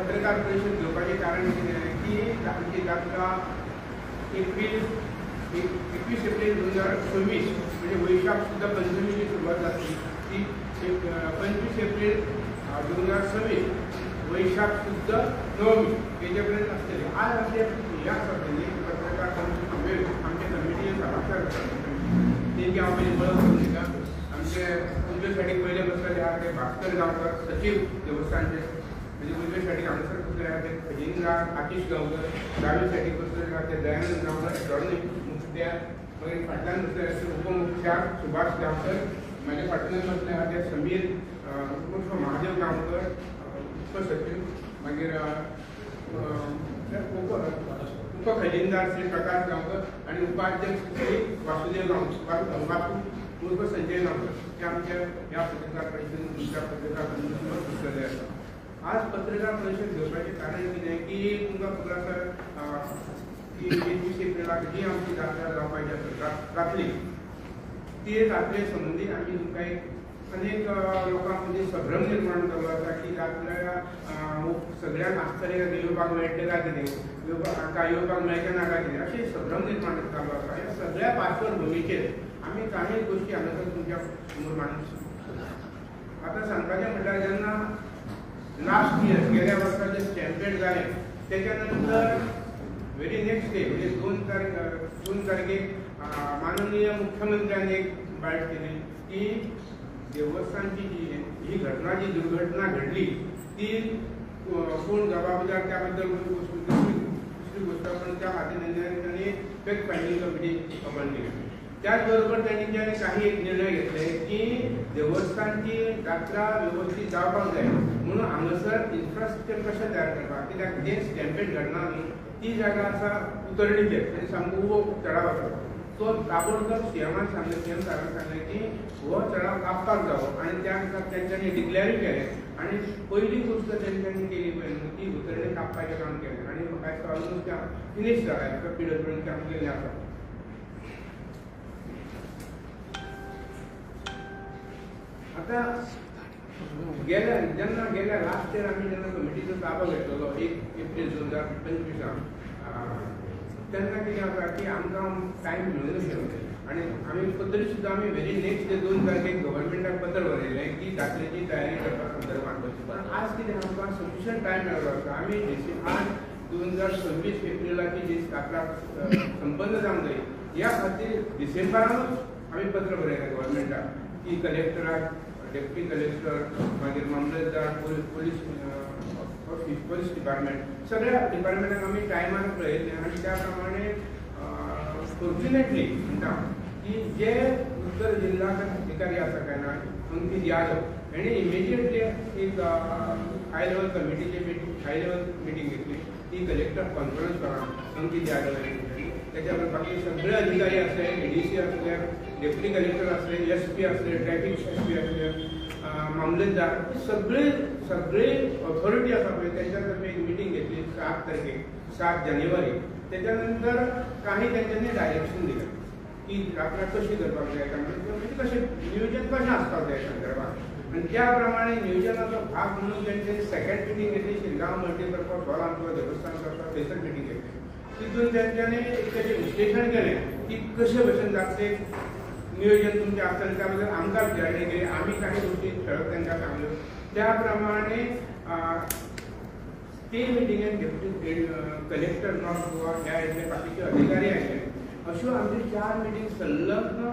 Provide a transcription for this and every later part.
पत्रकार परिशद घेवपाचें कारण कितें की आमची जात्रा 21 एप्रील 2026 म्हणजे वैशाख सुद्धा पंचमीची सुरवात जातली ती 25 एप्रील 2026 वैशाख शुद्ध नवमी हेजे पर्यंत आसतली. आज आमचे ह्या सभेंनी पत्रकार आमच्या कमिटीचे सभासद आसात तेंची हांव पयलीं वळख करून दिता. आमचे उजवे सायडीक पयले बसलेले आहा ते भास्कर गांवकर, सचीव देवस्थानचे, म्हणजे उजवे सायडीक हांगासर बसलेले आहा ते खजिनदार आतिश गांवकर, दावे सायडीक बसलेले आहा ते दयानंद गांवकर एटॉर्नी मुखत्यार, मागीर फाटल्यान बसलेले आसा उपमुखत्यार सुभाष गांवकर, म्हाज्या फाटल्यान बसले आहा ते समीर उर्फ महादेव गांवकर उपसचीव, मागीर उप खजिनदार श्री प्रकाश गांवकर आनी उपाध्यक्ष श्री वासुदेव गांवकर उर्फ संजय गांवकर हे आमच्या ह्या पत्रकार परिशदेन तुमच्या पत्रकार परिशदेन बसलेले आसा. आज पत्रकार परिशद घेवपाचें कारण कितें की तुमकां खबर आसा की 21 एप्रिलाक जी आमची जात्रा जावपाची आसा जातली ती जात्रे संबंदी आमी तुमकां एक अनेक लोकां मदीं संभ्रम निर्माण जाल्लो आसा की जात्रा सगळ्यांक आश्चर्य येवपाक मेळटलें काय कितें, काय येवपाक मेळचें ना काय कितें, अशें संभ्रम निर्माण जाल्लो आसा. ह्या सगळ्या पार्श्वभुमीचेर आमी कांय गोश्टी हांगासर तुमच्या समोर मांडूंक सोदता. आतां सांगपाचें म्हणल्यार जेन्ना लास्ट इयर गेल्या वर्सा जें स्टॅम्पेड जालें तेच्या नंतर व्हेरी नेक्स्ट डे म्हणजे 2 तारखेक माननीय मुख्यमंत्र्यांनी एक बायट केली की देवस्थानची जी ही घटना जी दुर्घटना घडली ती कोण जबाबदार त्याबद्दल दुसरी गोष्ट, पण त्या खातीर त्यांनी फॅक्ट फायंडींग कमिटी अपॉइंट केली. त्याचबरोबर त्यांनी काही एक निर्णय घेतले की देवस्थानची जात्रा व्यवस्थीत जावपाक जाय म्हणून हांगासर इन्फ्रास्ट्रक्चर कशें तयार करपाक, कित्याक जें स्टॅम्पेड घडना न्हू ती जागा आसा उतरणीचेर, म्हणजे सामको उबो चढाव आसा तो ताबडतोब सीएमान सांगलें, सीएम साहेबान सांगलें की हो चढाव कापपाक जावो आनी त्या दिसा तेंच्यांनी डिक्लेरूय केलें. आनी पयली गोश्ट तेंच्यांनी केली पळय न्हू ती उतरणी कापपाचें काम केलें आनी म्हाका दिसता ऑलमोस्ट काम फिनीश जालां, पिडब्ल्यूडीन काम केल्लें आसा. आतां गेल्या जेन्ना गेल्या लास्ट इयर आमी जेन्ना कमिटीचो ताबो घेतलेलो 1 एप्रील 2025 तेन्ना कितें आसा की आमकां टायम मेळूंक नाशिल्लो आनी आमी पत्र सुद्दां आमी व्हेरी नेक्स्ट डे 2 तारखेक गव्हर्मेंटाक पत्र बरयलें की जात्रेची तयारी करपा संदर्भात. पण आज कितें आमकां सफिशियंट टायम मेळ्ळो आसा. आमी आज 2026 एप्रिलाची जी जात्रा संपन्न जावंक जाय ह्या खातीर डिसेंबरानूच आमी पत्र बरयलें गव्हर्मेंटाक की कलेक्टराक, डेप्युटी कलेक्टर, मागीर मामलेदार, पोलीस ऑफीस, पोलीस डिपार्टमेंट, सगळ्या डिपार्टमेंटाक आमी टायमार कळयलें आनी त्या प्रमाणे फॉर्च्युनेटली म्हणटा की जे उत्तर जिल्हा अधिकारी आसा काय ना अंकीत यादव हेणी इमिजिएटली एक हाय लेवल कमिटीची मिटींग, हाय लेवल मिटींग घेतली ती कलेक्टर कॉन्फरन्स करा अंकीत यादव हेणी. त्याच्या बरोबर बाकी सगळे अधिकारी असले, एडीसी असले, डेप्युटी कलेक्टर असले, एस पी असले, ट्रॅफिक एस पी असले, मामलेदार, सगळे सगळे ऑथॉरिटी आसा पळय तेंच्या तर्फे एक मिटींग घेतली 7 तारखेक, 7 जानेवारी. त्याच्यानंतर काही तेंच्यांनी डायरेक्शन दिलें की जात्रा कशी करपाक जाय, म्हणजे कशें नियोजन कशें आसपाक जाय संदर्भात. आनी त्या प्रमाणे नियोजनाचो भाग म्हणून तेंच्यांनी सेकंड मिटींग घेतली शिरगांव मल्टीपर्पज हॉल आमचो देवस्थान करता थंयसर मिटींग घेतली. तितून तेंच्यांनी एक तेजें विश्लेशण केलें की कशे भशेन जात्रेक नियोजन तुमचें आसतलें त्या बद्दल आमकां विचारणी केली, आमी काही गोश्टी ठळक तांकां सांगल्यो. त्या प्रमाणे ते मिटिंगेन डेप्युटी कलेक्टर नॉर्थ गोवा हे आयिल्ले, बाकीचे अधिकारी आयिल्ले. अश्यो आमच्यो 4 मिटींग संलग्न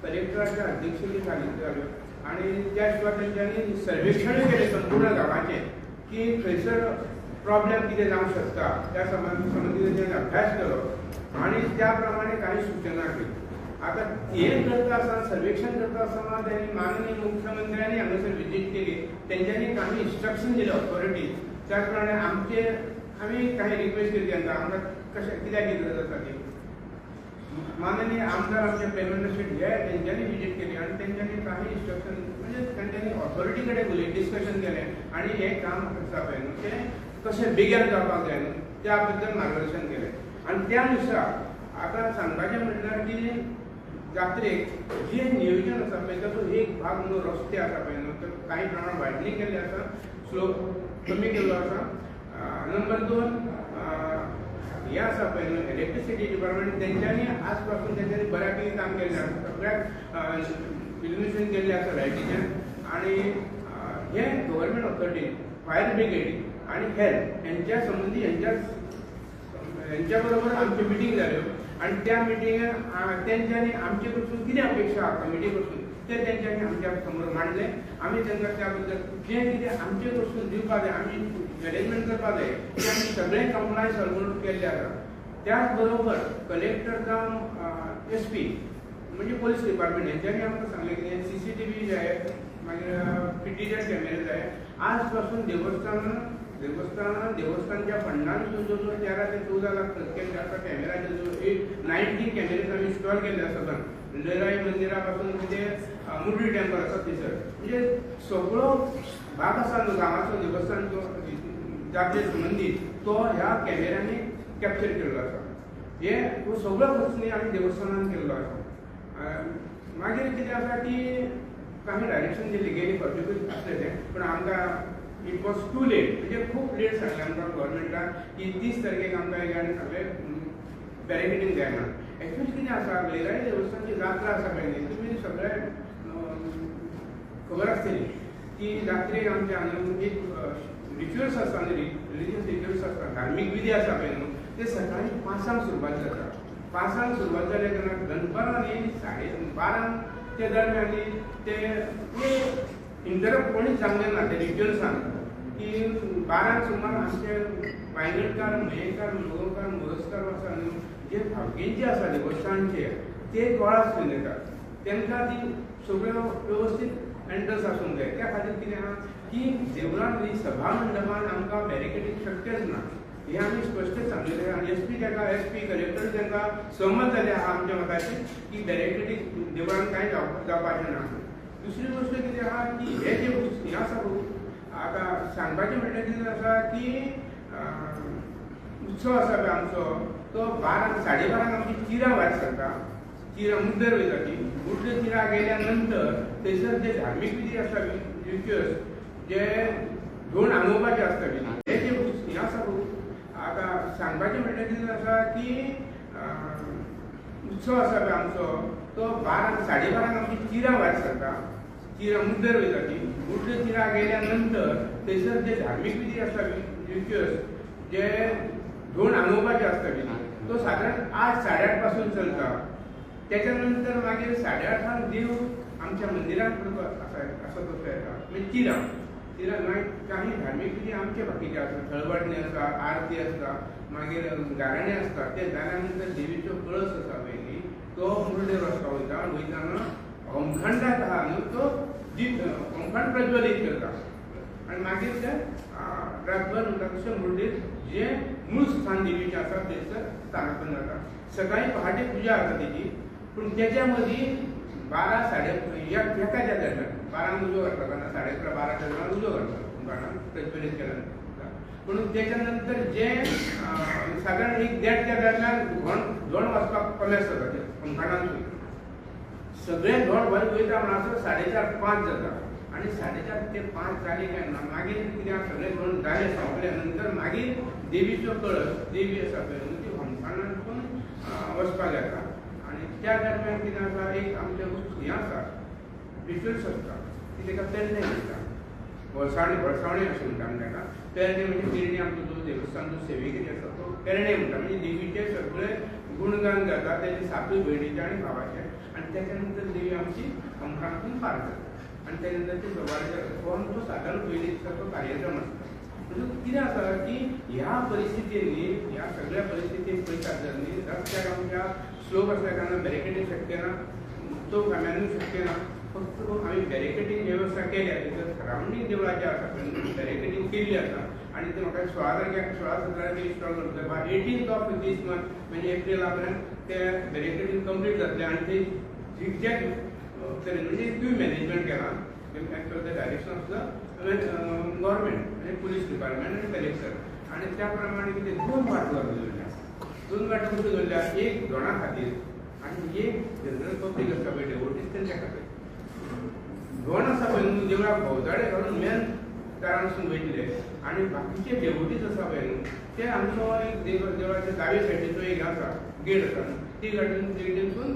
कलेक्टराच्या अध्यक्षतेखाली जाल्यो आनी त्या शिवाय तेंच्यांनी सर्वेक्षणूय केलें संपूर्ण गांवाचें की खंयसर प्रॉब्लेम कितें जावंक शकता त्या संबंदी तेंच्यांनी अभ्यास केलो आनी त्या प्रमाणे काही सूचना केली. आतां हें करता आसतना सर्वेक्षण करता आसतना त्यांनी माननीय मुख्यमंत्र्यांनी हांगासर विजीट केली, तेंच्यांनी काही इन्स्ट्रक्शन दिले ऑथॉरिटीज. त्याच प्रमाणे आमचे आमी काही रिक्वेस्ट केली तांकां आमकां कशें कित्याक गरज आसा ती. माननीय आमदार आमचे प्रेमेंद्र शेट हे तेंच्यांनी विजीट केली आनी तेंच्यांनी काही इन्स्ट्रक्शन म्हणजे तेंच्यांनी ऑथॉरिटी कडेन उलय डिस्कशन केलें आनी हें काम आसा पळय न्हू तें कशें बेगीन जावपाक जाय न्हू त्या बद्दल मार्गदर्शन केलें. आनी त्या नुसार आतां सांगपाचें म्हणल्यार की जात्रेक जें नियोजन आसा पळय ताचो एक भाग म्हणून रस्ते आसा पळय न्हू कांय प्रमाणात वायडनींग केल्लें आसा, स्लोप कमी केल्लो आसा. नंबर 2 हें आसा पळय न्हू इलेक्ट्रिसिटी डिपार्टमेंट तेंच्यांनी आज पासून तेंच्यांनी बऱ्यापैकी काम केल्लें आसा, सगळ्याक इल्युमिनेशन केल्लें आसा लायटीचें. आनी हें गव्हर्मेंट ऑथॉरिटी, फायर ब्रिगेड आनी हेल्थ हेंच्या संबंदी हेंच्या बरोबर आमच्यो मिटींग जाल्यो आनी त्या मिटिंगेन तेंच्यांनी आमचे कडसून कितें अपेक्षा आसा कमिटी कडसून ते तेंच्यांनी आमच्या समोर मांडलें. आमी तांकां त्या बद्दल जें कितें आमचे कडसून दिवपाक जाय, आमी मॅनेजमेंट करपाक जाय तें आमी सगळें कंप्लायन्स ऑलमोस्ट केल्लें आसा. त्याच बरोबर कलेक्टर जावं एस पी म्हणजे पोलीस डिपार्टमेंट हेंच्यांनी आमकां सांगलें की CCTV जाय, मागीर PTZ कॅमेरे जाय. आज पासून देवस्थानां देवस्थानच्या फंडान जो जो 13 ते 14 लाख केल्ले आसा कॅमेराचे, जो 19 कॅमेरे आमी इन्स्टॉल केल्ले आसा लयराई मंदिरा पासून म्हणजे मुरली टेम्पल आसा थंयसर, म्हणजे सगळो भाग आसा न्हू गांवाचो देवस्थानचो जात्रे संबंदीत तो ह्या कॅमेऱ्यांनी कॅप्चर केल्लो आसा. हे हो सगळो खर्च न्ही आमी देवस्थानान केल्लो आसा. मागीर कितें आसा की काही डायरेक्शन दिल्ली गेली फावटी आसलें तें, पूण आमकां it was too late, म्हणजे खूब लेट सांगलें आमकां गव्हर्मेंटान की 30 तारखेक आमकां एक आनी सगळें बॅरिकेडींग जाय म्हणून. एक्चुअली कितें आसा, लयराई देवस्थानची जात्रा आसा पळय न्ही, तुमी सगळे खबर आसतली की जात्रेक आमच्या हांगा एक रिच्युअल्स आसता न्ही, रिलिजियस रिच्युअल्स आसता, धार्मीक विधी आसा पळय न्हू, ते सकाळी 5 सुरवात जाता. 5 सुरवात जाल्या तेन्ना दनपारां न्ही 12:30 त्या दरम्यान न्ही ते इंटरप्ट कोणीच जावंक ना ते रिच्युअल्सान की 12 सुमार आमचे वायंगणकार, मयेंकार, मडगांवकार, मोरजकार आसा न्हू, जे भावकींचे आसा देवस्थानचे ते कळास घेवन येतात, तांकां ती सगळ्यो वेवस्थीत एंट्रन्स आसूंक जाय. त्या खातीर कितें आहा की देवळान न्ही सभा मंडपान आमकां बॅरिकेडींग शक्यच ना, हें आमी स्पश्ट सांगलेलें. आनी एस पी ताका, एस पी कलेक्टर तांकां सहमत जाले आहा आमच्या मताचेर की बॅरिकेडींग देवळान कांय जावपाचें ना. दुसरी गोश्ट कितें आहा की हे जे हें आसा आतां सांगपाचें म्हणल्यार कितें आसा की उत्सव आसा पळय आमचो तो 12 साडे 12 आमची चिरां भायर सरता, चिरां मुद्दर वयता ती मुद्दर चिरां गेल्या नंतर थंयसर जे धार्मीक विधी आसता रिच्युअल्स जे धोंड आंगोवपाचे आसता विधी, हे जे हें आसा आतां सांगपाचें म्हणल्यार कितें आसा की उत्सव आसा पळय आमचो तो 12 साडे 12 आमची चिरां भायर सरता, चिरां मुद्दर वयता ती मुद्दर चिरां गेल्या नंतर थंयसर जे धार्मीक विधी आसता रिच्युअल्स जे धोंड आंगोवपाचे आसता विधी तो सादारण 8 साडे 8 पासून चलता. त्याच्या नंतर मागीर 8:30 देव आमच्या मंदिरांत आसा असो तसो येता, म्हणजे चिरां चिरां मागीर काही धार्मीक विधी आमचे बाकीचे आसा, थळवाटणी आसा, आरती आसता, मागीर गाराणें आसता. ते जाल्या नंतर देवीचो कळस आसा पळय न्ही तो मुरडेर वचपाक वयता, वयताना होमखंडाक आहा न्हू तो दीप होमखंड प्रज्वलीत करता आनी मागीर ते रातभर म्हणटा तशें मुरडेर जें मूळ स्थान देवीचें आसा थंयसर स्थानापन्न जाता. सकाळी पहाटे पुजा आसा तेजी, पूण तेच्या मदीं 12 साडे 1च्या दरम्यान 12 उजो घालता, तेन्ना 11:30 12च्या दरम्यान उजो घालता होमखंडान प्रज्वलीत केल्या पूण तेच्या नंतर जें सादारण 1 देडच्या दरम्यान धोंड वचपाक कॉलेज जाता तें होमखंडानसून सगळें धोंड भायर वयता म्हणसर 4:30 5 जाता आनी 4:30 ते 5 जाली काय ना मागीर कितें सगळें धोंड जालें सोंपले नंतर मागीर देवीचो कळस देवी आसा पळय न्हू ती होमखंडानसून वचपाक येता. आनी त्या दरम्यान कितें आसा एक आमचें हें आसा रिच्युअल्स आसता ती ताका पेरणे म्हणटा, भरसावणी भरसावणी अशें म्हणटा आमी ताका. पेरणे म्हणजे पेरणी आमचो जो देवस्थान जो सेवेकरी आसा तो पेरणे म्हणटा, म्हणजे देवीचे सगळे गुणगान जाता तेजे सातूय भयणीचे आनी भावाचे. आनी तेच्या नंतर देवी आमची होमखंडातून पार जाता आनी तेच्या नंतर ती सवारी जाता. हो आमचो सादारण पयलीं दिसा तो कार्यक्रम आसता. म्हणजे कितें आसा की ह्या परिस्थितींनी ह्या सगळ्या परिस्थितीन पळयतात जाल्यार न्ही रस्त्याक आमच्या स्लोप आसल्या कारणान बॅरिकेडींग शक्य ना, तो काम्यानूय शक्य ना, फक्त आमी बॅरिकेडींग वेवस्था केल्या थंयसर सरावंडींग देवळाचे आसा पळय बॅरिकेडींग केल्ली आसा आनी ते म्हाका 16 तारखेक 16 17 तारखेक इन्स्टॉल करतले बाय 18th of these month म्हणजे एप्रिला पर्यंत ते बॅरिकेडींग कंप्लीट जातलें आनी ते झिगझॅग तरेन म्हणजे क्यू मॅनेजमेंट केलां as per the direction of the government म्हणजे पुलीस डिपार्टमेंट आनी कलेक्टर. आनी त्या प्रमाणे कितें 2 वाटो आमी दवरल्या, 2 वाटो कश्यो दवरल्या, एक धोणा खातीर आनी एक जनरल पब्लीक आसता पळय डेवोटीज तेंच्या खातीर. धोण आसा पळय न्हू देवळाक भोंवताडे घालून मेन दारांसून वयतले आनी बाकीचे डेवोटीज आसा पळय न्हू ते आमचो एक देवळाच्या दावे सायडीचो एक आसा गेट आसा ती गेटीनसून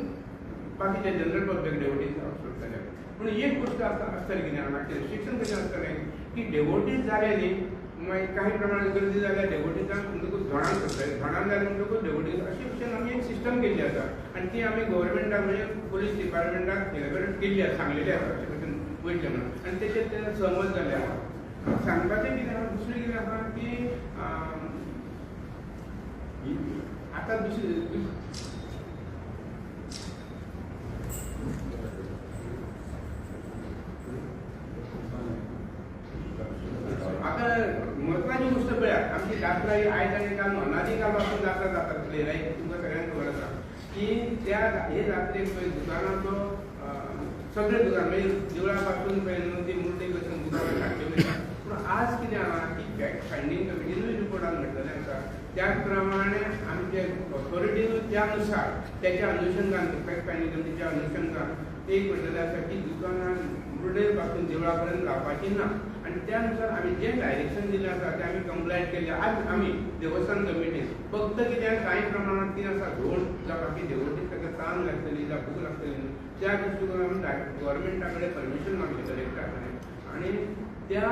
बाकीचे जनरल पब्लीक डेवोटीज सोडटले. पूण एक गोश्ट आसा आसतली कितें जाणा रिस्ट्रिक्शन कशें आसतलें की डेवोटीज जाले न्ही मागीर काही प्रमाणात गर्दी जाल्यार डेवोटीजांक म्हणटकूच धोणान सोडटले, धोणान जालें म्हणटकूच डेवोटीज अशें भशेन आमी एक सिस्टम केल्ली आसा आनी ती आमी गव्हर्मेंटाक म्हणजे पोलीस डिपार्टमेंटाक एलेबरेट केल्ली आसा, सांगलेली आसा अशें भशेन वयतलें म्हणून आनी तेचेर ते सहमत जाल्ले आसा. सांगपाचें कितें आसा दुसरें कितें आसा की आतां दुसरी आतां म्हत्वाची गोश्ट पळयात आमची जात्रा ही आयज आनी काल न्हू अनादिकाल पासून जात्रा जाता रायट तुमकां सगळ्यांक खबर आसा की त्या हे जात्रेक पळय दुकानाचो सगळे दुकान म्हणजे देवळा पासून पळय न्हू ती मुर्ती पासून दुकानां काडची वयता. पूण आज कितें आहा की फॅक्ट फायंडींग कमिटीनूय रिपोर्टान म्हटलेलें आसा त्याच प्रमाणे आमचे ऑथॉरिटीनूय त्या नुसार त्याच्या अनुशंगान फॅक्ट फायंडींग कमिटीच्या अनुशंगान एक म्हटलेलें आसा की दुकानां मुर्डे पासून देवळा पर्यंत लावपाची ना आनी त्या नुसार आमी जें डायरेक्शन दिलें आसा तें आमी कंप्लायट केल्लें. आज आमी देवस्थान कमिटीन फक्त कितें कांय प्रमाणांत कितें आसा धोण जावं बाकी देवटीक ताका तान लागतली जावं भूक लागतली न्हू त्या दृश्टिकोनान आमी गव्हर्मेंटा कडेन परमिशन मागलें कलेक्टरा कडेन आनी त्या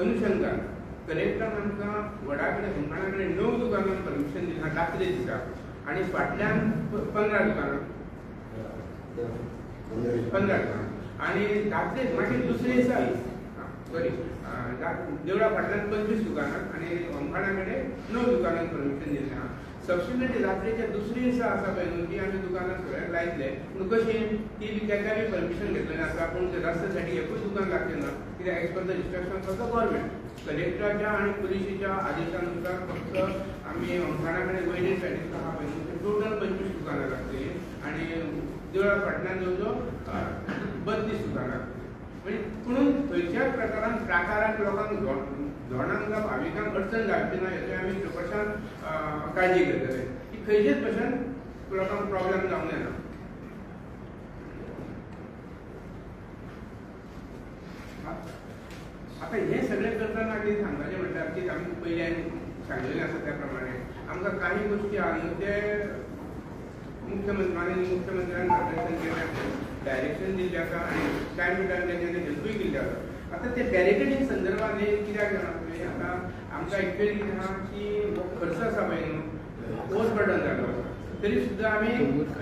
अनुशंगान कलेक्टरान आमकां वडा कडेन होमखणा कडेन 9 दुकानांक परमिशन दिलां जात्रे दिसा आनी फाटल्यान 15 दुकानां 15 दुकानां आनी जात्रे मागीर दुसरे दिसा सॉरी देवळा फाटल्यान 25 दुकानां आनी होमखणा कडेन 9 दुकानांक परमिशन दिलें आहा. सबसिक्वंटली जात्रेच्या दुसरे दिसा आसा पळय न्हू ती आमी दुकानां सगळ्यांक लायतले पूण कशें ती बी ताका बी परमिशन घेतलेलें आसा पूण ते रस्त्या सायडीक एकूय दुकान लागचें ना कित्याक as per the instructions of the government कलेक्टराच्या आनी पुलिशीच्या आदेशानुसार फक्त आमी होमखणा कडेन वयले सायडीक आहा पळय न्हू ते टोटल 25 दुकानां लागतलीं आनी देवळा फाटल्यान जवळ जवळ 32 दुकानां लागतलीं. म्हणजे पुणून खंयच्याच प्रकारान प्राकाराक लोकांक धोणांक जावं भाविकांक अडचण जावची ना हेची आमी प्रकर्शान काळजी घेतले की खंयचेच भशेन लोकांक प्रॉब्लेम जावंक जायना. आतां हें सगळें करतना कितें सांगपाचें म्हणल्यार की आमी पयल्यान सांगलेलें आसा त्या प्रमाणे आमकां काही गोश्टी आहा न्हू ते मुख्यमंत्र्यांनी मुख्यमंत्र्यान मार्गदर्शन केलें, डायरेक्शन दिल्लें आसा आनी टायम टू टायम तेंच्यांनी हेल्पूय केल्ली आसा. आतां ते बॅरिकेडींग संदर्भात हें कित्याक जाणा तुमी आतां आमकां एक्चुअली कितें आहा की हो खर्च आसा पळय न्हू ओवर बर्डन जाल्लो आसा तरी सुद्दां आमी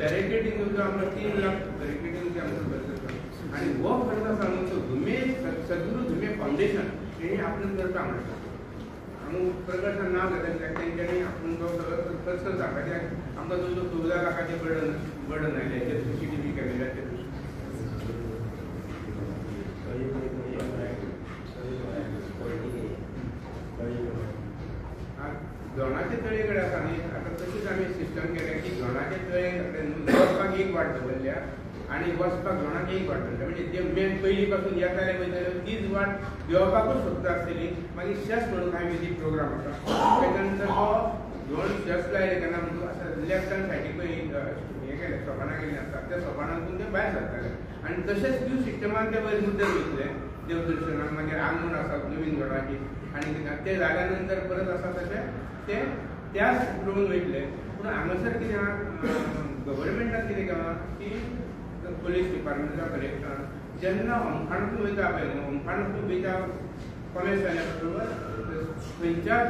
बॅरिकेडींग जो आमकां 3 लाख बॅरिकेडींग आमचो खर्च आसा आनी हो खर्च आसा न्हू तो धुमे सद्गुरू धुमे फावंडेशन हेणी आपूण करता म्हणटा आमी प्रकर्शान नांव घेता कित्याक तेंच्यांनी आपूण तो सगळो खर्च करता कित्याक आमकां जवळ जवळ 14 लाखाचें बर्डन आयलें हेचेर CCTV कॅमेराचेर. धोणाचे तळे कडेन आसा न्ही आतां तशीच आमी सिस्टम केल्या की धोणाचे तळे कडेन वचपाक एक वाट दवरल्या आनी वचपाक धोणाक एक वाट दवरल्या म्हणजे ते मेन पयलीं पासून येताले वयताले तीच वाट देंवपाकूच सोदता आसतली. मागीर शेस म्हणून कांय विधी प्रोग्राम आसा तेच्या नंतर तो धोण शेस लायले केन्ना म्हणटकूच आसा लेफ्ट हँड सायडीक पळय हें केलें सोपाणां केल्लीं आसता त्या सोपाणांतून ते भायर सरताले आनी तशेंच क्यू सिस्टमान ते वयर मुद्दे वयतले देवदर्शनाक. मागीर आंगण आसा नवीन धोणाची आनी ते जाल्या नंतर परत आसा तशें ते त्याच रोवन वयतले. पूण हांगासर कितें आहा गव्हर्मेंटान कितें केलां की पोलीस डिपार्टमेंट जावं कलेक्टरान जेन्ना होमखणांतून वयता पळय न्हू होमखणांतून वयता कॉमेस जाल्या बरोबर खंयच्याच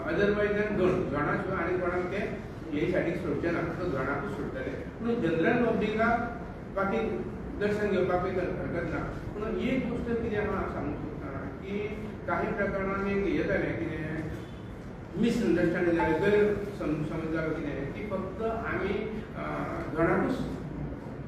अदरवायज दॅन धोण धोणा शिवाय आनी कोणाक ते हे सायडीक सोडचे ना फक्त धोणाकूच सोडटले. पूण जनरल पब्लिकाक बाकी दर्शन घेवपाकूय हरकत ना. पूण एक गोश्ट कितें आहा सांगूंक सोदता की काही प्रकरणान एक हें जालें कितें मिसअंडरस्टँडींग जालें गैर समज जालो कितें की फक्त आमी धोणाकूच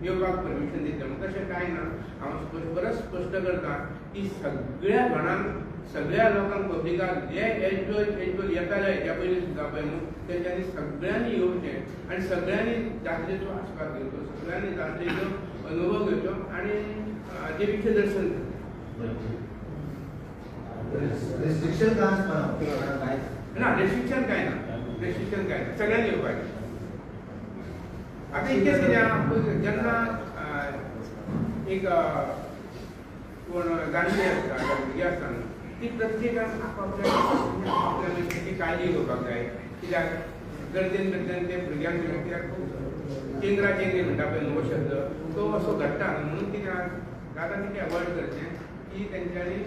येवपाक परमिशन दितले म्हणून तशें कांय ना. हांव परत स्पश्ट करता की सगळ्या धोणांक सगळ्या लोकांक पब्लिकाक जे एज्युअल येताले हेच्या पयलीं सुद्दां पळय न्हू तेंच्यांनी सगळ्यांनी येवचें आनी सगळ्यांनी जात्रेचो आस्वाद घेवचो, सगळ्यांनी जात्रेचो अनुभव घेवचो आनी देवीचें दर्शन घेवचें. रिस्ट्रिक्शन काय आसपाना ना, रेस्ट्रिक्शन काय ना, रेस्ट्रिक्शन काय ना, सगळ्यांनी येवपाचें. आतां इतकेंच कितें आहा जेन्ना एक कोण जाणटे आसता, भुरगीं आसता न्हू, ती प्रत्येकान आपापल्या आपल्या मनशाची काळजी घेवपाक जाय. कित्याक गर्देन गर्देन ते भुरग्यांक कित्याक खूब चेंगरा चेंगरी म्हणटा पळय न्हू शब्द तो असो घडटा न्हू. म्हणून कितें जाता तितलें अवॉयड करचें की तेंच्यांनी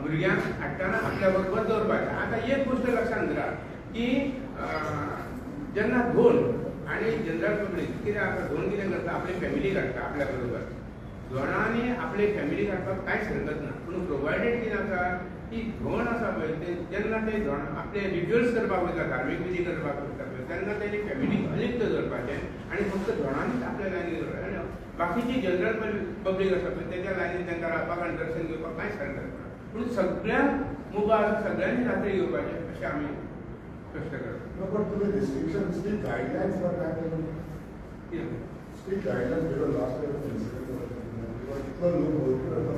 भुरग्यांक हाडटना आपल्या बरोबर दवरपाक जाय. आतां एक गोश्ट लक्षांत धरात की जेन्ना धोंड आनी जनरल पब्लीक कितें आसा, धोंड कितें करता, आपली फॅमिली हाडटा आपल्या बरोबर. धोंडांनी आपली फॅमिली हाडपाक कांयच हरकत ना, पूण प्रोवायडेड कितें आसा की धोंड आसा पळय ते जेन्ना ते धोंड आपले रिच्युअल्स करपाक वयता, धार्मीक विधी करपाक वयता पळय तेन्ना तेणी फॅमिलीक अलिप्त दवरपाचें आनी फक्त धोंडांनीच आपल्या लायनीन दवरपाचें आनी बाकीची जनरल पब्लीक आसा पळय तेच्या लायनीन तांकां रावपाक आनी दर्शन घेवपाक कांयच हरकत ना. पूण सगळ्यांक मुबार सगळ्यांनी रात्री घेवपाचें अशें आमी स्पश्ट करता. No, but तुमी restriction, strict guidelines for that. Strict guidelines because last year incident because इतलो लोक भरपूर येतलो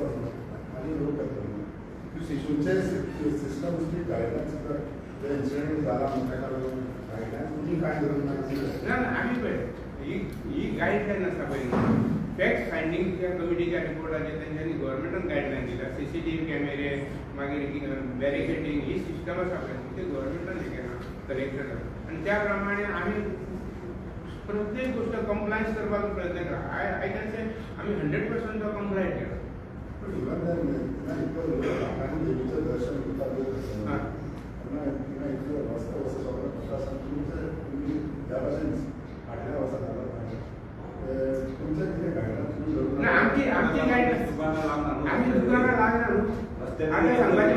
आनी लोक येतलो. तुमचे सिस्टम स्ट्रीक गायडलायन्स ते इन्सिडंट जाला म्हणून ताका लागून गायडलायन्स तुमी कांय करूंक ना. ना, आमी पळय ही गायडलायन आसा पळय फॅक्ट फायंडींग त्या कमिटीच्या रिपोर्टाचेर तेंच्यांनी गव्हर्मेंटान गायडलायन दिल्या. CCTV कॅमेरे मागीर बॅरिकेटींग ही सिस्टम आसा पळय ती गव्हर्मेंटान हें केलां कलेक्टरान आनी त्या प्रमाणे आमी प्रत्येक गोश्ट कंप्लायन्स करपाचो प्रयत्न केला. I can से आमी 100% तो कंप्लाय केला. पण इवन then इतलो लोक लोकांनी देवीचें दर्शन घेता लोक तेन्ना इतलो रस्तो वचो सगळो प्रशासन तुमचे तुमी ह्या भाशेन फाटल्या वर्सा जाला तुमचें कितें गायडन्स तुमी धरून ना, आमची आमची गायडन्स आमी दुकानां लागना न्हू. आतां सांगपाचें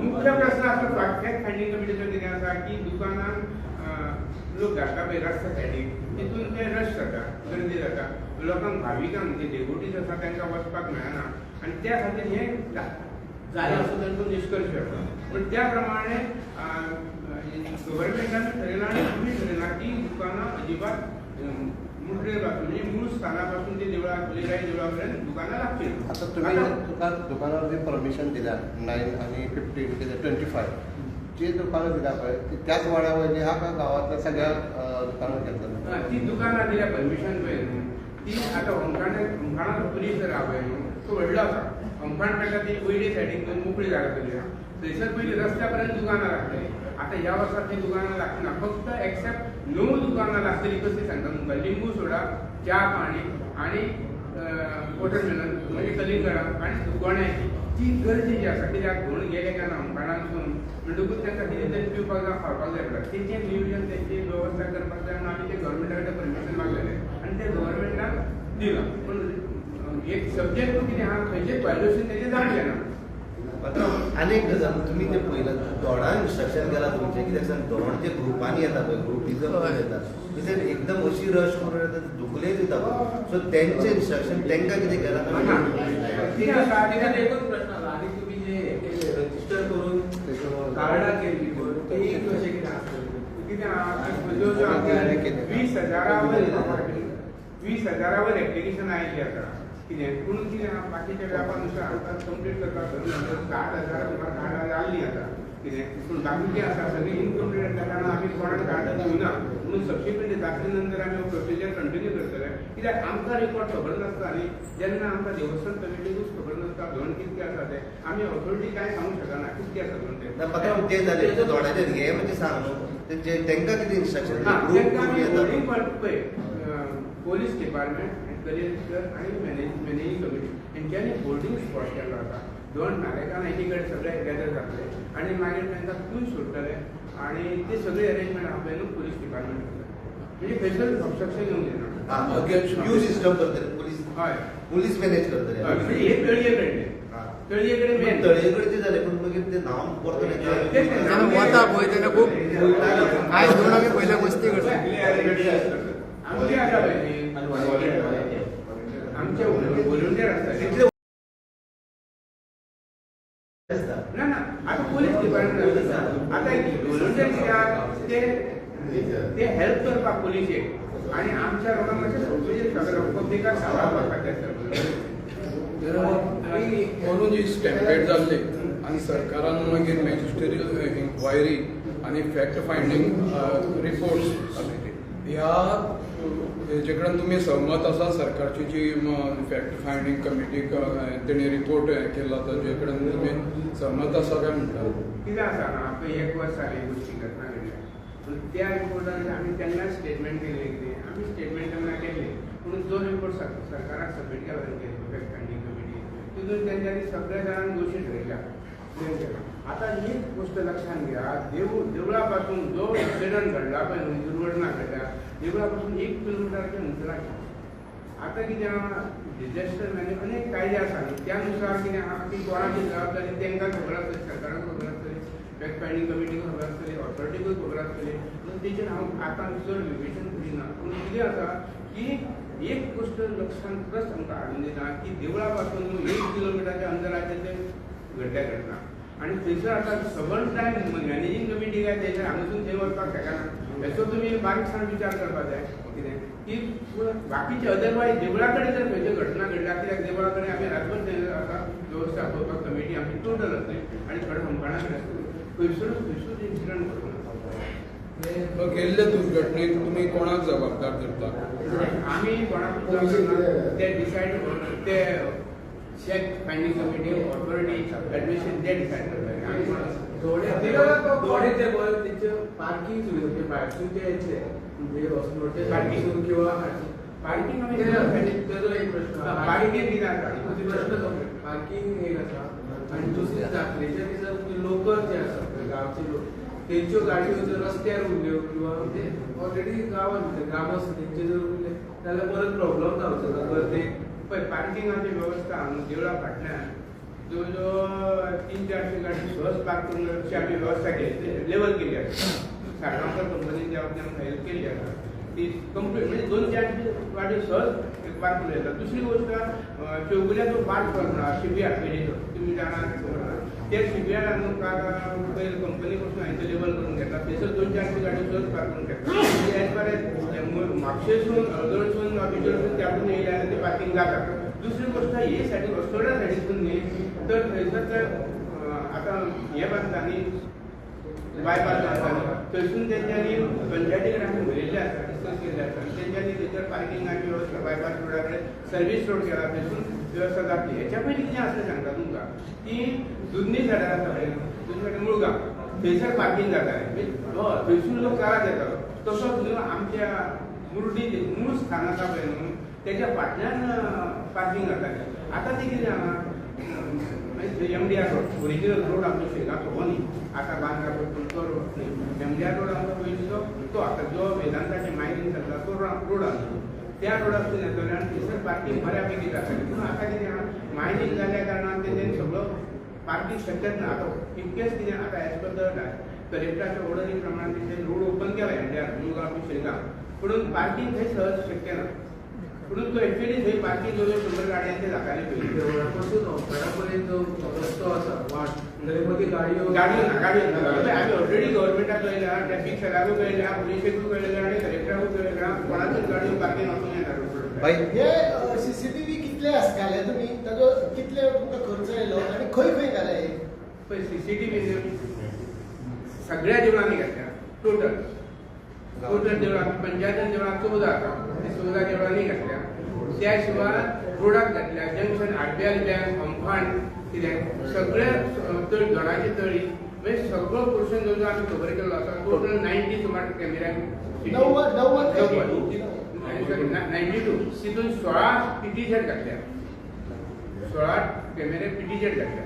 मुख्य प्रश्न आसा फॅक्ट फायंडींग कमिटीचो कितें आसा की दुकानान लोक घालता पळय रस्त्या सायडीक तितून ते रश जाता, गर्दी जाता, लोकांक भाविकांक जे देवोटीज आसा तांकां वचपाक मेळना आनी त्या खातीर हें जालें असो तांचो निश्कर्श आसा. पूण त्या प्रमाणे गव्हर्मेंटान ठरयलां आनी आमी ठरयलां की दुकानां अजिबात मुठरे पासून म्हणजे मूळ स्थाना पासून ते देवळा बलिराय देवळा पर्यंत दुकानां लागची. आता तुम्ही दुकानावर जे परमिशन दिल्या 9 आणि 15 ते 25 जे दुकानं दिल्या पळय ती त्याच वाड्यावरली ह्या का गावातल्या सगळ्या दुकानां घेतल्या? ती दुकानां दिल्या परमिशन पळय न्हू ती आतां होमखाणाचो परिसर आहा पळय न्हू तो व्हडलो आसा. होमखाण पेक्षा ती वयली सायडीक दोन मोकळी जागा केली आहा थंयसर पयलीं रस्त्या पर्यंत दुकानां लागतली. आतां ह्या वर्सा ती दुकानां लागना, फक्त एक्सेप्ट 9 दुकानां लागतली. कशी सांगता तुमकां, लिंबू सोडा, च्या पाणी आनी वॉटरमेलन म्हणजे कलिंगडां आनी गोण्याची ती गरजेची आसा. कित्याक धुवन गेले काय ना होमखाणांतसून म्हणटकूच तांकां कितें तरी पिवपाक जाय, खावपाक जाय पडटा. तेचें नियोजन तेंची वेवस्था करपाक जाय म्हणून आमी ते गव्हर्मेंटा कडेन परमिशन मागलेलें आनी ते गव्हर्मेंटान दिलां. पूण एक सब्जेक्ट कितें आहा खंयचें व्हायलेशन तेजें जावचें ना. आनी एक गजाल तुमी तें पळयलां दोणां इन्स्ट्रक्शन केलां तुमचें कित्याक सांग दोण जे ग्रुपांनी येता पळय ग्रुपिजम येता कित्याक एकदम अशी रश करून येता दुखले दिता पळय सो तेंचें इन्स्ट्रक्शन तांकां कितें केलां? कितें आसा तेका एकूच प्रश्न आसा आनी तुमी जे हें केलें रजिस्टर करून कार्डां केल्ली पळय ती कशें कितें आसतलें? कितें आहा 20,000 वयर एप्लिकेशन आयिल्ली आसा कितें. पूण कितें आहा बाकीच्या व्यापार नुसार आमकां कंप्लीट करपाक धरून 60,000 सुमार कार्डां जाल्लीं आसा कितें. पूण बाकीचें आसा सगळीं इनकम्प्लीट आसल्या कारणान आमी कोणाक कार्डां दिवना. म्हणून सबसिक्वंटली जात्रे नंतर आमी हो प्रोसिजर कंटिन्यू करतले. कित्याक आमकां रिकॉर्ड खबर नासता न्ही, जेन्ना आमकां देवस्थान कमिटीकूच खबर नासता धोंड कितके आसा ते आमी ऑथॉरिटी कांय सांगूंक शकना कितके आसा धोंड ते. पात्रांव तें जालें दोणाचेर हें म्हणजे सांग न्हू तांकां कितें इन्स्ट्रक्शन तांकां आमी पळय पोलीस डिपार्टमेंट कलेक्टर आनी मॅनेजींग कमिटी हेंच्यांनी बोर्डींग स्पॉट केल्लो आसा. दोन नागरिकांक एकी कडेन सगळे गॅदर जातले आनी मागीर तांकां खूंय सोडटले आनी ते सगळे अरेंजमेंट आहा पळय न्हू पोलीस डिपार्टमेंट करता. म्हणजे खंयसर ऑब्स्ट्रक्शन येवंक दिना. क्यू सिस्टम करतले पोलीस. हय, पोलीस मॅनेज करतले. म्हणजे हे तळये कडले तळये कडेन मेन तळये कडेन ते जालें पूण मागीर ते न्हांवन परतून जेन्ना वता पळय तेन्ना खूब आयज धरून आमी पयल्या मस्ती करता. आमचे आसा पळय न्ही आमचे व्हॉलंटियर आसता ना ना आतां पोलीस डिपार्टमेंट आसा. आतां व्हॉलंटियर कित्याक ते हेल्प करपाक पोलिशेक आनी आमच्या लोकांक मातशें समजूचें सगळें पब्लिकाक सांबाळपाक खातीर. आनी अंदू जी स्टॅम्पेड जाल्ली आनी सरकारान मागीर मॅजिस्टेरियल इन्क्वायरी आनी फॅक्ट फायंडींग रिपोर्ट्स ह्या हेजे कडेन तुमी सहमत आसा? सरकारची जी फॅक्ट फायंडींग कमिटीक तेणी रिपोर्ट केला ताजे कडेन तुमी सहमत आसा काय म्हणटा? कितें आसा ना, आतां एक वर्स जालें गोश्टी घटना घडल्या, पूण त्या रिपोर्टान आमी तेन्ना स्टेटमेंट केल्लें. कितें आमी स्टेटमेंट तेन्ना केल्लें, पूण जो रिपोर्ट सरकाराक सबमीट केला तेंचे फॅक्ट फायंडींग कमिटी तितून तेंच्यांनी सगळ्या जाणांक दोशी ठरयल्या. आतां एक गोश्ट लक्षात घ्या, देवळा पासून जो इन्सिडंट घडला पळय न्हू, दुर्घटना घडल्या देवळा पासून 1 किलोमिटराच्या अंतराचेर. आतां कितें आहा, डिझास्टर मॅनेजमेंट अनेक कायदे आसा न्ही, त्यानुसार कितें आहा की कोणाची जबाबदारी तांकां खबर आसतली, सरकाराक खबर आसतली, फॅक्ट फायंडींग कमिटीक खबर आसतली, ऑथॉरिटीकूय खबर आसतली. पूण तेचेर हांव आतां चड विवेचन करिना. पूण कितें आसा की एक गोश्ट लक्षांत खरंच आमकां हाडून दिता की देवळा पासून 1 किलोमिटराच्या अंतराचेर ते घडल्या घटना आनी थंयसर आतां सबंद टायम मॅनेजींग कमिटी काय तेचेर हांगासून थंय वचपाक शकना, हेचो तुमी बारीकसाण विचार करपाक जाय. कितें की बाकीचे अदरवायज देवळा कडेन जर खंयच्यो घटना घडल्या, कित्याक देवळा कडेन आमी रातभर थंय आतां वेवस्था पळोवपाक कमिटी आमची टोटल आसली आनी थोडे होमखणा कडेन आसतली, खंयसरूच इन्सिडंट घडूंक ना. गेल्ले दुर्घटनेक तुमी कोणाक जबाबदार धरता? आमी कोणाक ते डिसायड ते fact finding committee authority admission ते डिसायड करता. आमी दोणे ते पळय तेंचे पार्किंग सुविधा म्हणजे भायरसून ते येतले म्हणजे हॉस्पिटल पार्किंग किंवा पार्किंग आमी तेजो एक प्रश्न, पार्किंग कितें आसा प्रश्न पार्किंग एक आसा. आनी दुसरी जात्रेच्या दिसा लोकल जे आसा गांवचे लोक तेंच्यो गाडयो जर रस्त्यार उरल्यो किंवा म्हणजे ऑलरेडी गांवान ग्रामस्थ तेंचे जर उरले जाल्यार परत प्रॉब्लम जावचो ना गर्देक. पळय पार्किंगाची वेवस्था न्हू देवळा फाटल्यान जवळ जवळ 300-400 गाडी सहज पार्क करून अशी आमी वेवस्था केली, लेवल केली आसा. साळगांवकर कंपनीन ज्या बाबतींत आमकां हेल्प केल्ली आसा ती कंप्लीट, म्हणजे 200-400 गाडयो सहज पार्क करून येता. दुसरी गोश्ट, चौगुल्याचो पार्क करना शिबियार पयलींचो तुमी जाणा खबर आहा, त्या शिबियारान न्हू काल पयलीं कंपनी पसून हांवें लेवल करून घेतला, थंयसर 200-400 गाडयो सहज पार्क करून घेतला. एज फार एज म्हापशेसून हळदोणसून बिजोरसून त्यातून येयले जाल्यार ते पार्किंग जाता. दुसरी गोश्ट, हे सायडीन अस्नोड्या सायडीसून न्ही तर थंयसर ते आतां हें बांदता न्ही बायपास बांदता न्ही, थंयसून तेंच्यांनी पंचायती कडेन आमी उलयल्लें आसा, डिस्कस केल्लें आसा आनी तेंच्यांनी थंयसर पार्किंगाची वेवस्था बायपास रोडा कडेन सर्वीस रोड केला, थंयसून वेवस्था जातली. हेच्या पयलीं कितें आसलें सांगता तुमकां की दुदनी सायडार आसा पळय, दुदनी सायडार मुळगांव थंयसर पार्किंग जातालें, थंयसून लोक चालत येतालो. तसोच न्हू आमच्या मुर्डी मूळ स्थान आसा पळय न्हू तेच्या फाटल्यान पार्किंग जातालें. आतां तें कितें जालां, MDR road original road आमचो शेगांवचो हो न्ही, आतां बांदला पळय पूण तो रोड न्ही, MDR road आमचो पयलींचो तो आतां जो वेदांताचें मायनींग चलता तो रोड आमचो, त्या रोडासून येतले आनी थंयसर पार्किंग बऱ्या पैकी जातालें. पूण आतां कितें आहा, मायनींग जाल्या कारणान तेंच्यांनी सगळो पार्किंग शक्यच ना. आतां इनकेस कितें आतां एज पर the कलेक्टराच्या ऑर्डरी प्रमाणे तेंच्यांनी रोड ओपन केला MDR Mulgaon to Shegaon, पूण पार्किंग थंय सहज शक्य ना. पूण तो एक्चुअली थंय पार्किंग जवळ 100 गाडयांचे जाताले पयलीं. देवळा पासून होमखणा पर्यंत जो रस्तो आसा वाट थंय मदीं गाडयो गाडयो ना, गाडयो ना. आमी ऑलरेडी गव्हर्मेंटाक कळयल्या, ट्रॅफीक सेलाकूय कळयल्या, पुलिशेकूय कळयल्या आनी कलेक्टराकूय कळयल्या, कोणाचीच गाडयो पार्किंग वचूंक येना. हे CCTV कितले घाले तुमी, ताजो कितले तुमकां खर्च आयलो आनी खंय खंय घाले? पळय CCTV सगळ्या देवळांनी घातल्या, टोटल टोटल देवळां पंचायतीन देवळां 14 आसा, ती 14 देवळांनी घातल्या. त्या शिवाय रोडाक घातल्या, जंक्शन RBI bank होमखण कितें सगळे दोणाची तळी, म्हणजे सगळो पोर्शन जो आमी खबर केल्लो आसा टोटल 90 सुमार कॅमेरा 92 तितून 16 PTZ घातल्या, 16 कॅमेरे PTZ घातल्या.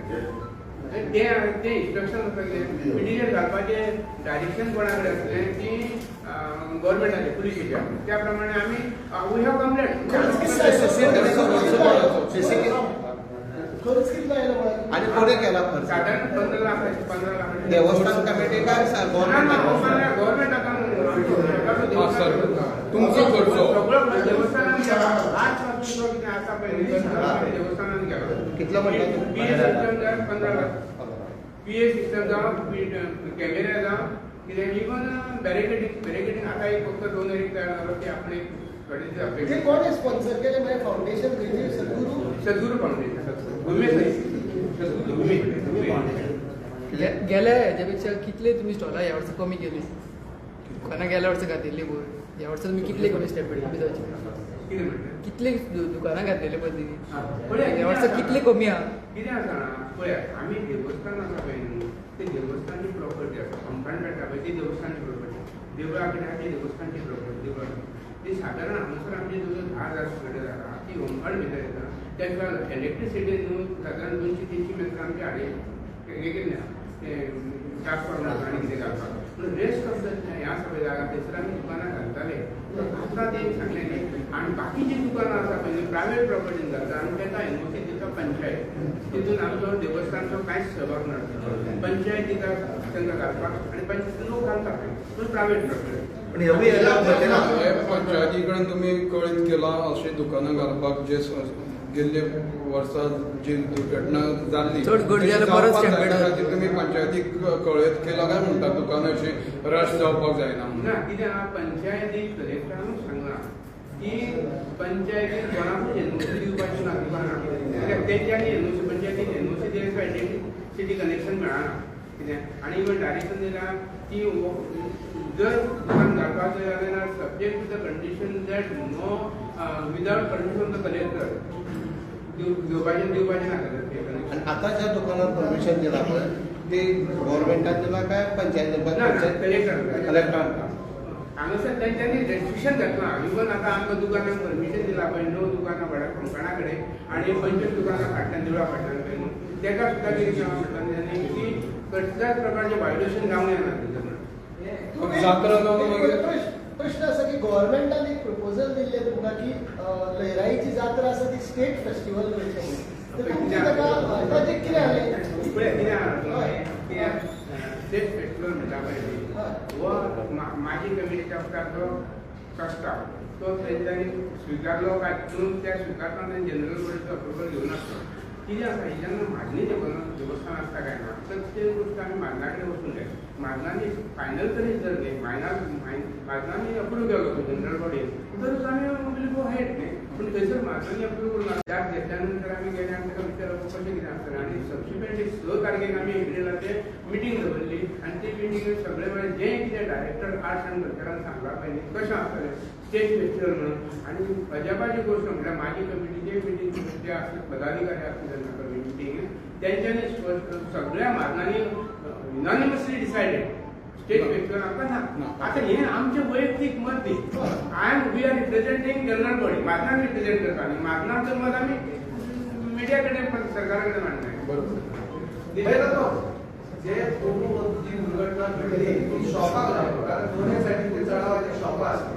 ते ते इन्स्ट्रक्शन आसता कितें PTZ घालपाचें डायरेक्शन कोणा कडेन आसलें की गव्हर्मेंटाचें पुलिशेच्या, त्या प्रमाणे आमी we have complaint. खर्च कितलो आयलो आनी कोणें केला खर्च? सादारण 15 लाख, 15 लाख. देवस्थान कमिटी काय गव्हर्मेंट? गव्हर्मेंट तुमचो खर्च सगळो देवस्थानान केला. आज पासून कितें आसा पळय देवस्थानान केला. कितलो म्हणटा? PA system जावं 15 लाख, PA system जावं, कॅमेरा जावं, कितें इवन बॅरिकेडिंग, बॅरिकेडिंग आतां एक फक्त 2 एक तयार जालो की आपणे ते कोणे स्पॉन्सर केले? म्हणजे फाउंडेशन खंयचें? सद्गुरू, सद्गुरू फाउंडेशन, सद्गुरू भूमी. गेल्या हेच्या पेक्षा कितले तुमी स्टॉलां ह्या वर्सा कमी केली? दुकानां गेल्या वर्सा घातिल्ली पळय. ह्या वर्सा तुमी कितले कमी स्टॅम्पेड कमी जावचे कितें म्हणटा कितले दुकानां घातलेले पळय ह्या वर्सा कितले कमी आहा कितें आसा पळय आमी देवस्थान आसा पळय न्हू ते देवस्थानची प्रॉपर्टी आसा होमखण मेळटा पळय ती देवस्थानची प्रॉपर्टी देवळा कडेन आहा ती देवस्थानची प्रॉपर्टी देवळा ती सादारण हांगासर आमची जवळ 10,000 स्क्वेअर जाता ती होमखण भितर येता. ताका इलेक्ट्रिसिटी न्हू सादारण 200-300 मेत्र आमचे हाडे हे केल्ले ते ट्रान्सफॉर्मर आनी कितें घालपाक पूण रेस्ट ऑफ the हें आसा पळय जागा थंयसर आमी दुकानां घालताले. आतां तें सांगलें न्ही आनी बाकीचीं दुकानां आसा पळय न्ही प्रायवेट प्रॉपर्टीन घालता आनी ताका एनओसी दिता पंचायत तितून आमचो देवस्थानचो कांयच सहभाग नासता. पंचायत दिता तांकां घालपाक आनी पंचायत लोक घालता पळय पूण प्रायवेट प्रॉपर्टी. पण हेवूय पंचायती कडेन तुमी कळीत केलां अशीं दुकानां घालपाक जे गेल्ले वर्सा जी दुर्घटना जाल्ली चड गर्दी जाल्यार परत स्टॅम्पेड खातीर तुमी पंचायतीक कळीत केलां काय म्हणटा दुकानां अशी रश जावपाक जायना म्हणून? ना कितें आहा पंचायतीक कलेक्टरानूच सांगलां की पंचायतीक कोणाकूच एनओसी दिवपाची ना दुकानां कित्याक तेंच्यांनी एनओसी पंचायतीक एनओसी दिल्या शिवाय इलेक्ट्रिसिटी कनेक्शन मेळना कितें. आनी इवन डायरेक्शन दिलां की जर दुकान घालपाक जाय जाल्यार subject to the condition that no without permission the collector दिवपाचें दिवपाचें ना. आनी आतां ज्या दुकानार परमिशन दिलां पळय ते गव्हर्मेंटान दिलां काय पंचायतीन? कलेक्टर कलेक्टरान हांगासर तेंच्यांनी रेस्ट्रिक्शन घातलां. इवन आतां आमकां दुकानांक परमिशन दिलां पळय 9 दुकानां वाड्यार कोंकणा कडेन आनी 25 दुकानां फाटल्यान देवळा फाटल्यान पळय न्हू ताका सुद्दां कितें केलां म्हणटा तेंच्यांनी की कसल्याच प्रकारचें व्हायोलेशन जावंक जायना. जात्रा जावन मागीर प्रश्न आसा की गव्हर्मेंटान एक प्रपोजल दिल्लें तुमकां की लयराईची जात्रा आसा ती स्टेट फेस्टिवल करचें म्हणून, तर तुमचें ताका ताचें कितें जालें? पळय कितें आहा स्टेट फेस्टिवल म्हणटा पळय हो माजी कमिटीच्या वखदार तो प्रस्ताव तो तेंच्यांनी स्विकारलो काय म्हणून त्या स्विकारतना तेणें जनरल बॉडीचो अप्रुवल घेवन आसलो. कितें आसा जेन्ना म्हाजनी देवस्थान आसता काय ना तर ते गोश्ट आमी म्हाजना कडेन वचूंक जाय. म्हाजनांनी फायनल तरी जर न्ही म्हाजनांनी अप्रूव केलो तो जनरल बॉडीन तरच आमी will go head न्ही. पूण थंयसर म्हाजनांनी अप्रूव करूंक ना. त्यात घेतल्या नंतर आमी गेले आनी ताका विचारप कशें कितें आसतलें आनी सबसिक्वंटली 6 तारखेक आमी एप्रिलाचेर मिटींग दवरली आनी ते मिटींगेक सगळे म्हळ्यार जें कितें डायरेक्टर आर्ट्स आनी कल्चरान सांगलां पळय न्ही कशें आसतलें स्टेट फेस्टिवल म्हणून. आनी अजापाची गोश्ट म्हळ्यार म्हाजी कमिटीचे मिटींग जे आसले पदाधिकारी आसले तेन्ना मिटींग तेंच्यांनी सगळ्या म्हाजनांनी युनानिमसली डिसायडेड स्टेट फेस्टिवल आमकां ना. आतां हें आमचें वैयक्तीक मत न्ही. I am we are representing general body म्हाजनान represent करता न्ही. म्हाजनांचें मत आमी मिडिया कडेन सरकारा कडेन मांडना. बरोबर. जे जी दुर्घटना घडली ती शॉपाक लागली कारण दोनूय सायडीन ते चडावाचे शॉपां आसली.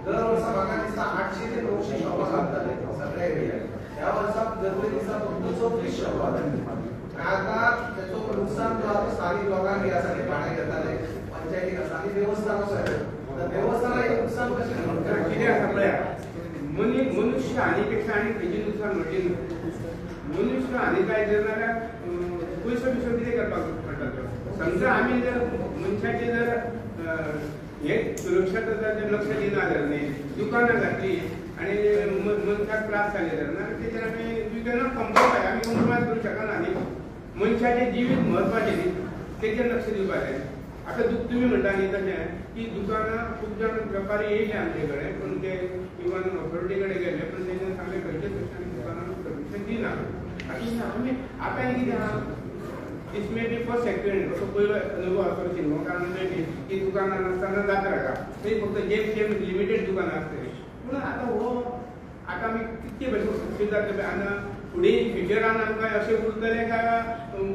दर वर्सा म्हाका दिसता 800 ते 900 शॉपां घालताले सगळ्या एरियात. ह्या वर्सा दर दिसा फक्त 24 शॉपां जाली. आतां तेचो लुकसाण जो आसा स्थानीक लोकांक आसा ते भाडें घेताले पंचायतीक आसा आनी देवस्थानाक आसा. देवस्थानाक हें लुकसाण कशें कितें आसा पळया मनुष्य हानी पेक्षा आनी खंयचें नुकसान म्हणचें न्हू. मनुष्य हानी जायत जाल्यार पयसो बिसो कितें करपाक पडटा तो. समजा आमी जर मनशाचें जर हें सुरक्षा जर लक्ष दिना जाल्यार न्ही दुकानां घातली आनी मनशाक त्रास जाले जाल्यार तेजेर आमी we cannot compromise आमी कॉम्प्रोमायज करूंक शकना न्ही. मनशाचें जिवीत म्हत्वाचें न्ही तेजेर लक्ष दिवपाक जाय. आतां तुमी म्हणटा न्ही तशें की दुकानां खूब जाण वेपारी येयले आमचे कडेन पूण ते इवन ऑथॉरिटी कडेन गेले पूण तेंच्यांनी सांगलें खंयचेच कशें आमी दुकानांक परमिशन दिना. आतां आमी आतां कितें आहा this may be first experience असो पयलो अनुभव आसलो शिगमोकारान मेळटी की दुकानां नासतना जात्रा का थंय फक्त जेम जेम लिमिटेड दुकानां आसतलीं. पूण आतां हो आतां आमी कितके भशेन सक्सेस जातले आनी फुडें फ्युचरान आमकां अशें उरतलें काय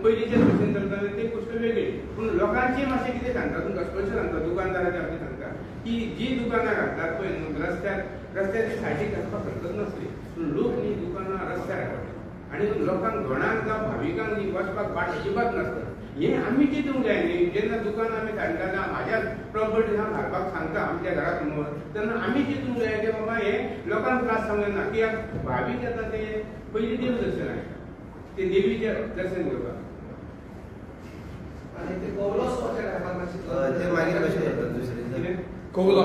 पयलींचे भशेन चलतलें ती गोश्ट वेगळी. पूण लोकांची मातशें कितें सांगता तुमकां स्पश्ट सांगता दुकानदाराच्या बाबतींत सांगता की जी दुकानां घालतात पळय न्हू रस्त्यार रस्त्याची सायडीक घालपाक हरकत नासली पूण लोक न्ही दुकानां रस्त्यार घालतात आनी लोकांक घोणाक जावं भाविकांक न्ही वचपाक वाट अजिबात नासता. हें आमी चिंतूंक जाय न्ही. जेन्ना दुकान आमी धाडटा म्हाज्या प्रॉपर्टी हांव घालपाक सांगता आमच्या घरा समोर तेन्ना आमी चिंतूंक जाय की बाबा हें लोकांक त्रास जावंक जायना कित्याक भावीक येता ते पयलीं देव दर्शन आयता ते देवीचें दर्शन घेवपाक. आनी ते कौलोत्सवाच्या टायमार मातशें ते मागीर कशें करतात दुसरे कौला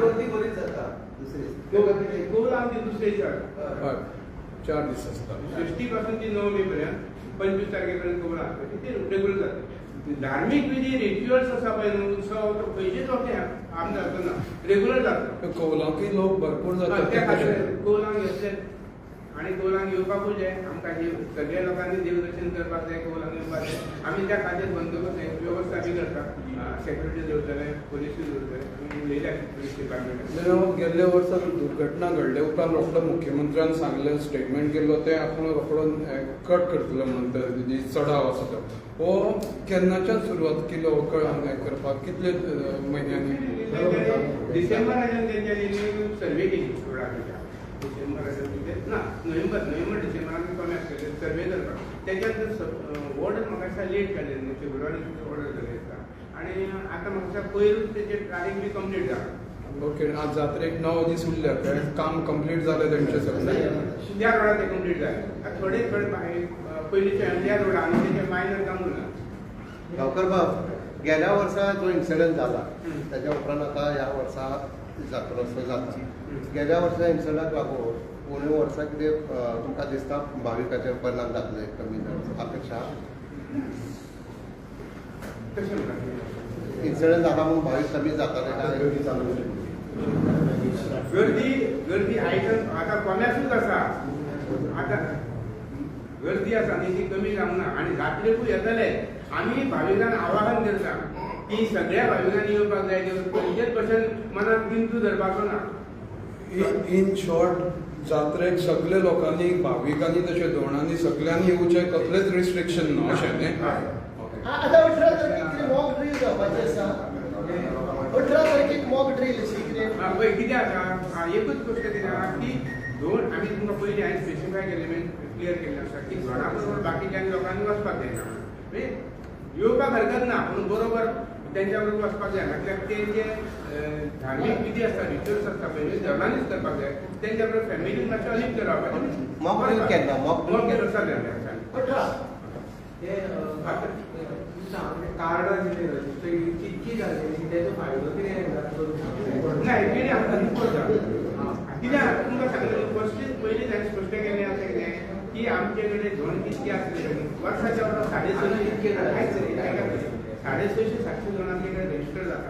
गर्दी बरीच जाता. दुसरे कौल आमची दुसरे दिसा 4 दीस आसता षष्टी पासून ती नवमी पर्यंत. 25 तारखे पर्यंत कवलां आसपाची ते रेगुलर जाता. धार्मीक विधी रिच्युअल्स आसा पळय न्हू उत्सव तो खंयचेच वखदे आम जाता ना, रेगुलर जाता. कौलांकय लोक भरपूर जाता त्या खातीर कौलांक येतले आनी कौलांक येवपाकूच जाय. आमकां ही सगळ्या लोकांनी देवदर्शन करपाक जाय, कौलांक येवपाक जाय. आमी त्या खातीर बंदोबस्त वेवस्था बी करता, सेक्युरिटी दवरतले, पोलिसूय दवरतले, आमी उलयल्या पोलीस डिपार्टमेंटान. गेल्ल्या वर्सा दुर्घटना घडले उपरांत रोखडो मुख्यमंत्र्यान सांगलें, स्टेटमेंट केल्लो तें आपूण रोखडो कट करतलो म्हणून जी चडाव आसा तो हो केन्नाच्यान सुरवात केलो करपाक, कितले म्हयन्यांनी? डिसेंबराच्यान तेंच्यांनी सर्वे केली रोडाच्या, डिसेंबराच्या ना नोव्हेंबर डिसेंबरान कमी आसतले सर्वे करपाक. तेच्या नंतर ऑर्डर म्हाका दिसता लेट जाले न्हू, फेब्रुवारी ऑर्डर जाले दिसता आनी आतां म्हाका दिसता पयरूच तेचे तारीख बी कंप्लीट जाला. ओके, आज जात्रेक 9 दीस उरल्या, काम कंप्लीट जालें तेंचें सगळें? त्या रोडार तें कंप्लीट जालें. आतां थोडे थोडे पयलींचे एमडीआर रोड आनी तेचे मायनर काम उरलां. गांवकर बाब, गेल्या वर्सा जो इन्सिडंट जाला ताच्या उपरांत आतां ह्या वर्सा जात्रोत्सव जाता. गेल्या वर्सा इन्सिडंटाक लागून उणे वर्सा कितें तुमकां दिसता भाविकाचेर परिणाम जातले कमी अपेक्षा? तशें म्हणटा इन्सिडंट जाला म्हणून भावीक कमी जाताले काय? गर्दी गर्दी आयकन आतां कोम्यासूच आसा, आतां गर्दी आसा न्ही ती कमी जावंक ना आनी जात्रेकूय येतले. आमी भाविकांक आवाहन करता की सगळ्या भाविकांनी येवपाक जाय, खंयचेच भशेन मनात गिंतू धरपाचो ना. इन शॉर्ट, जात्रेक सगळे लोकांनी, भाविकांनी तशें धोणांनी सगळ्यांनी येवचें, कसलेच रिस्ट्रिक्शन ना अशें न्ही? आतां 18 तारखेक कितें मॉक ड्रील जावपाची आसा, 18 तारखेक मॉक ड्रील अशी कितें? पळय कितें आसा, एकूच गोश्ट कितें आसा की दोन आमी तुमकां पयलीं हांवें स्पेसिफाय केल्लें, क्लियर केल्लें आसा की धोणा बरोबर बाकीच्या लोकांनी वचपाक जायना, म्हणजे येवपाक हरकत ना पूण बरोबर तेंच्या बरोबर वचपाक जायना. कित्याक ते जे धार्मीक विधी आसता, रिच्युअल्स आसता पळय, धर्मांनीच करपाक जाय. तेंच्या बरोबर फॅमिलीन मातशें अलिप्त रावपाचें. मॉक ड्रील केन्ना? मॉक ड्रील आसा 18 कार्डां जी रजिस्टर कितकी जाली तेजो फायदो कितें ना? एक्चुअली आमकां रिपोर्ट जाता कित्याक तुमकां सांगलें फर्स्टच पयलींच हांवें स्पश्ट केल्लें आसा कितें की आमचे कडेन धोण कितके आसले वर्साच्या वर्सा 650 650 700 जण आमचे कडेन रजिस्टर जाता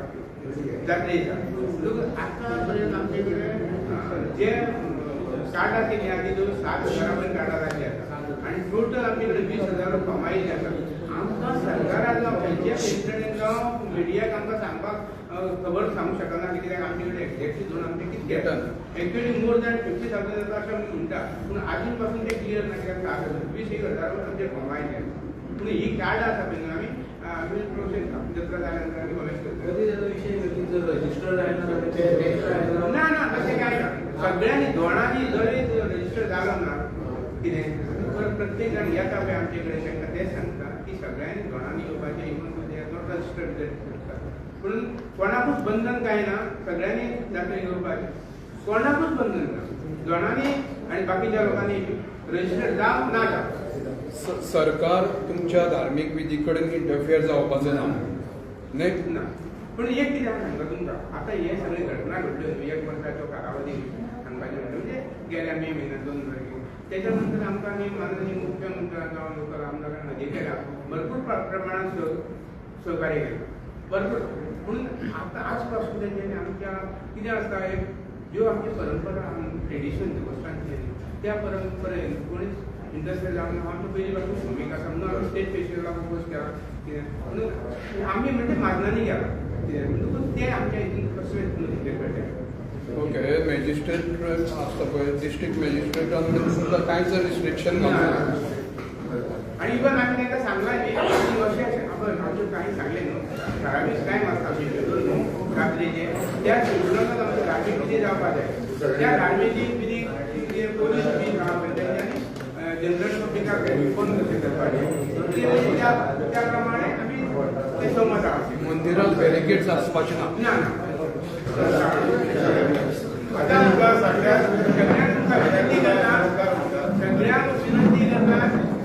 जात्रे दिसा. लोक आतां पर्यंत आमचे कडेन जे कार्डां केली आसा ती 7,000 पर्यंत कार्डां जाल्ली आसा आनी टोटल आमचे कडेन 20,000 कमायिल्ली आसा. आमकां सरकारान जावं खंयच्याय मिनिस्टरीन जावं मिडियाक आमकां सांगपाक खबर सांगूंक शकना कित्याक आमचे कडेन एक्झॅक्टली धोण आमचे कितके एक्चुअली मोर दॅन 50,000 जाता अशें आमी म्हणटा, पूण आजून पासून तें क्लियर ना कित्याक 7,000 20,000 आमचे कमायले. पूण ही कार्डां आसा पळय न्हू आमी आमी प्रोसेस जत्रा जाल्या नंतर आमी कॉलेज करता. जर रजिस्टर जायना जाल्यार ना ना तशें कांय ना, सगळ्यांनी धोणांनी जरी रजिस्टर जालो ना कितें प्रत्येक जाण येता पळय आमचे कडेन तांकां तें सांगता की सगळ्यांनी धोणांनी येवपाचें, even they are not registered करता. पूण कोणाकूच बंधन कांय ना, सगळ्यांनी जात्रेक येवपाचें, कोणाकूच बंधन ना, धोणांनी आनी बाकीच्या लोकांनी रजिस्टर जावं ना जावं. सरकार तुमच्या धार्मीक विधी कडेन इंटरफियर जावपाचें ना न्ही? ना. पूण एक कितें हांव सांगता तुमकां, आतां हे सगळे घटना घडल्यो न्हू एक वर्साचो कालावधी सांगपाचें म्हणजे गेल्या मे म्हयन्यात 2 तारखेक, तेच्या नंतर आमकां आमी माननीय मुख्यमंत्र्यान जावं लोकल आमदारान अधिकाऱ्यांक भरपूर प्रमाणात सहकार्य केलें भरपूर. पूण आतां आज पासून तेंच्यांनी आमच्या कितें आसता एक ज्यो आमची परंपरा ट्रेडिशन देवस्थानचें त्या परंपरेन कोणीच इंटरफियर जावन आमच्या पयलीं पासून भुमिका आसा म्हणून आमी स्टेट फेस्टिवलाक फोकस केला कितें म्हणून आमी म्हणजे माजनांनी गेला कितें म्हणटकूच तें आमच्या हितून कशें कळटा. ओके, मॅजिस्ट्रेट आसता पळय, डिस्ट्रिक्ट मॅजिस्ट्रेटान सुद्दां कांयच रिस्ट्रिक्शन ना. आनी इवन आमी तांकां सांगलां न्ही अशें आमचें कांय सांगलें न्हू ठरावीक टायम आसता आमचे शेड्यूल न्हू रात्रेचे, त्या शेड्युलांत आमचे धार्मीक विधी जावपाक जाय. त्या धार्मीक विधी पोलीस बी आहा पळय तेंच्यांनी जनरल पब्लिकाक फोन कशें करपाचें त्या प्रमाणे आमी ते सहमत आहा. मंदिरात बॅरिकेड्स आसपाचे ना? ना ना. आतां सगळ्यांक विनंती करता, सगळ्यांक विनंती करता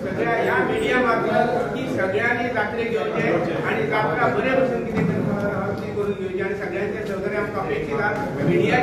सगळ्या ह्या मिडिया मार्फत की सगळ्यांनी जात्रेक येवचें आनी जात्रा बरे भशेन कितें करता ती करून घेवची आनी सगळ्यांचे सहकार्य आमकां अपेक्षीत आसा. मिडिया